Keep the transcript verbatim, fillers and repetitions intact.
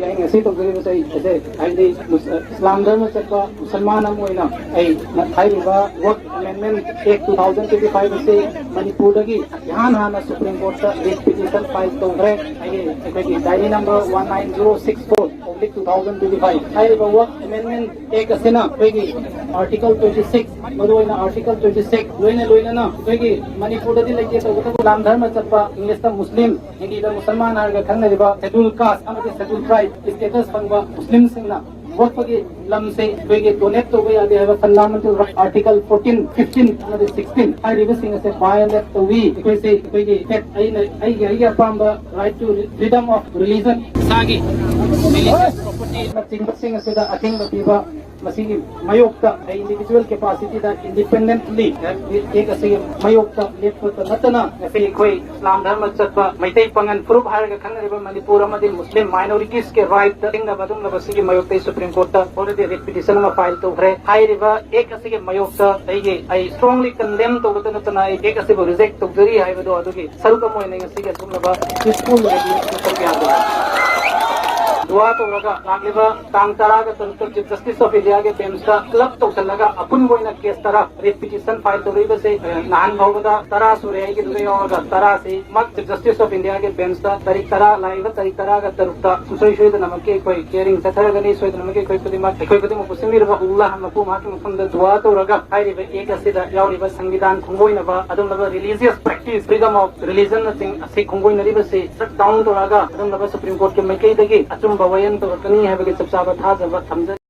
ꯑꯩ ꯉꯁꯤ ꯇꯧꯖꯔꯤꯕꯁꯦ ꯑꯩ ꯑꯁꯦ ꯍꯥꯏꯗꯤ ꯃꯨꯁ-, ꯏꯁꯂꯥꯝ ꯙꯔꯃ ꯆꯠꯄ ꯃꯨꯁꯜꯃꯥꯟ ꯑꯃ ꯑꯣꯏꯅ ꯑꯩ ꯍꯥꯏꯔꯤꯕ Waqf Amendment Act two thousand twenty five ꯑꯁꯤ ꯃꯅꯤꯄꯨꯔꯗꯒꯤ ꯏꯍꯥꯟ ꯍꯥꯟꯅ Supreme Courtꯇ writ petition file ꯇꯧꯈ꯭ꯔꯦ꯫ ꯑꯩꯒꯤ ꯑꯩꯈꯣꯏꯒꯤ diary number one nine zero six four oblique two thousand twenty five꯫ ꯍꯥꯏꯔꯤꯕ Waqf Amendment Act ꯑꯁꯤꯅ ꯑꯩꯈꯣꯏꯒꯤ Article twenty six, ꯃꯔꯨꯑꯣꯏꯅ Article twenty six, ꯂꯣꯏꯅ ꯂꯣꯏꯅꯅ ꯑꯩꯈꯣꯏꯒꯤ ꯃꯅꯤꯄꯨꯔꯗꯗꯤ ꯂꯩꯇꯦ ꯇꯧꯕꯇꯕꯨ ꯏꯁꯂꯥꯝ ꯙꯔꯃ ꯆꯠꯄ, ꯏꯪꯂꯤꯁꯇ ꯃꯨꯁꯂꯤꯝ, ꯍꯤꯟꯗꯤꯗ ꯃꯨꯁꯜꯃꯥꯟ ꯍꯥꯏꯔꯒ ꯈꯪꯅꯔꯤꯕ Scheduled Caste ꯑꯃꯗꯤ Scheduled Tribe status ꯐꯪꯕ ꯃꯨꯁꯂꯤꯝꯁꯤꯡꯅ ꯍꯧꯒꯠꯄꯒꯤ ꯂꯝꯁꯦ ꯑꯩꯈꯣꯏꯒꯤ donate ꯇꯧꯕ ꯌꯥꯗꯦ ꯍꯥꯏꯕ fundamental right Article fourteen, fifteen ꯑꯃꯗꯤ sixteen ꯍꯥꯏꯔꯤꯕꯁꯤꯡ ꯑꯁꯦ violate ꯇꯧꯏ꯫ ꯑꯩꯈꯣꯏꯁꯦ ꯑꯩꯈꯣꯏꯒꯤ faith, ꯑꯩꯅ ꯑꯩꯒꯤ ꯑꯩꯒꯤ ꯑꯄꯥꯝꯕ right to freedom of religion, ꯏꯁꯥꯒꯤ religious property ꯅꯆꯤꯡꯕꯁꯤꯡ ꯑꯁꯤꯗ ꯑꯊꯤꯡꯕ ꯄꯤꯕ, ꯃꯁꯤꯒꯤ ꯃꯥꯌꯣꯛꯇ ꯑꯩ individual capacityꯗ independently Act ꯑꯁꯤꯒꯤ ꯃꯥꯌꯣꯛꯇ ꯂꯦꯞꯄꯗ ꯅꯠꯇꯅ ꯉꯁꯤ ꯑꯩꯈꯣꯏ ꯏꯁꯂꯥꯝ ꯙꯔꯃ ꯆꯠꯄ ꯃꯩꯇꯩ ꯄꯥꯉꯟ ꯐꯨꯔꯨꯞ ꯍꯥꯏꯔꯒ ꯈꯪꯅꯔꯤꯕ ꯃꯅꯤꯄꯨꯔ ꯑꯃꯗꯤ ꯃꯨꯁꯂꯤꯝ minorities ꯀꯤ rightꯇ ꯊꯤꯡꯅꯕ ꯑꯗꯨꯒꯨꯝꯂꯕ ꯁꯤꯒꯤ ꯃꯥꯌꯣꯛꯇ ꯑꯩ Supreme Courtꯇ already writ petition ꯑꯃ file ꯇꯧꯈ꯭ꯔꯦ꯫ ꯍꯥꯏꯔꯤꯕ Act ꯑꯁꯤꯒꯤ ꯃꯥꯌꯣꯛꯇ ꯑꯩꯒꯤ, ꯑꯩ strongly condemn ꯇꯧꯕꯇ ꯅꯠꯇꯅ ꯑꯩ Act ꯑꯁꯤꯕꯨ reject ꯇꯧꯖꯔꯤ ꯍꯥꯏꯕꯗꯣ ꯑꯗꯨꯒꯤ ꯁꯔꯨꯛ ꯑꯃ ꯑꯣꯏꯅ ꯉꯁꯤꯒꯤ ꯑꯁꯤꯒꯨꯝꯂꯕ peaceful rally ꯑꯁꯤꯗ ꯁꯔꯨꯛ ꯌꯥꯕꯤꯔꯦ꯫ ꯗꯨꯋꯥ ꯇꯧꯔꯒ ꯂꯥꯛꯂꯤꯕ ꯇꯥꯡ ꯇꯔꯥꯒ ꯇꯔꯨꯛꯇ Chief Justice of Indiaꯒꯤ benchꯇ club ꯇꯧꯁꯤꯜꯂꯒ ꯑꯄꯨꯟꯕ ꯑꯣꯏꯅ case ꯇꯔꯥ writ petition file ꯇꯧꯔꯛꯏꯕꯁꯦ, ꯑ, ꯅꯍꯥꯟ ꯐꯥꯎꯕꯗ ꯇꯔꯥ ꯁꯨꯔꯦ꯫ ꯑꯩꯒꯤꯗꯨꯒ ꯌꯥꯎꯔꯒ ꯇꯔꯥꯁꯤ ꯃꯛ Chief Justice of Indiaꯒꯤ benchꯇ ꯇꯥꯔꯤꯛ ꯇꯔꯥ, ꯂꯥꯛꯏꯕ ꯇꯥꯔꯤꯛ ꯇꯔꯥꯒ ꯇꯔꯨꯛꯇ ꯁꯨꯡꯁꯣꯏ ꯁꯣꯏꯗꯅꯃꯛꯀꯤ ꯑꯩꯈꯣꯏ hearing ꯆꯠꯊꯔꯒꯅꯤ꯫ ꯁꯣꯏꯗꯅꯃꯛꯀꯤ ꯑꯩꯈꯣꯏ ꯈꯨꯗꯤꯡꯃꯛ, ꯑꯩꯈꯣꯏ ꯈꯨꯗꯤꯡꯃꯛꯄꯨ ꯁꯤꯟꯕꯤꯔꯕ ꯑꯜꯂꯥꯍ ꯃꯄꯨ ꯃꯍꯥꯛꯀꯤ ꯃꯐꯝꯗ ꯗꯨꯋꯥ ꯇꯧꯔꯒ ꯍꯥꯏꯔꯤꯕ Act ꯑꯁꯤꯗ ꯌꯥꯎꯔꯤꯕ ꯁꯪꯕꯤꯙꯥꯟ ꯈꯣꯡꯒꯣꯏꯅꯕ ꯑꯗꯨꯒꯨꯝꯂꯕ religious practice, freedom of religionꯅꯆꯤꯡ ꯑꯁꯤ ꯈꯣꯡꯒꯣꯏꯅꯔꯤꯕꯁꯤ shut down ꯇꯧꯔꯒ ꯑꯗꯨꯒꯨꯝꯂꯕ Supreme Courtꯀꯤ ꯃꯥꯏꯀꯩꯗꯒꯤ ꯑꯆꯨꯝꯕ ꯋꯥꯌꯦꯜ ꯇꯧꯔꯛꯀꯅꯤ ꯍꯥꯏꯕꯒꯤ ꯆꯞ ꯆꯥꯕ ꯊꯥꯖꯕ ꯊꯝꯖꯔꯤ꯫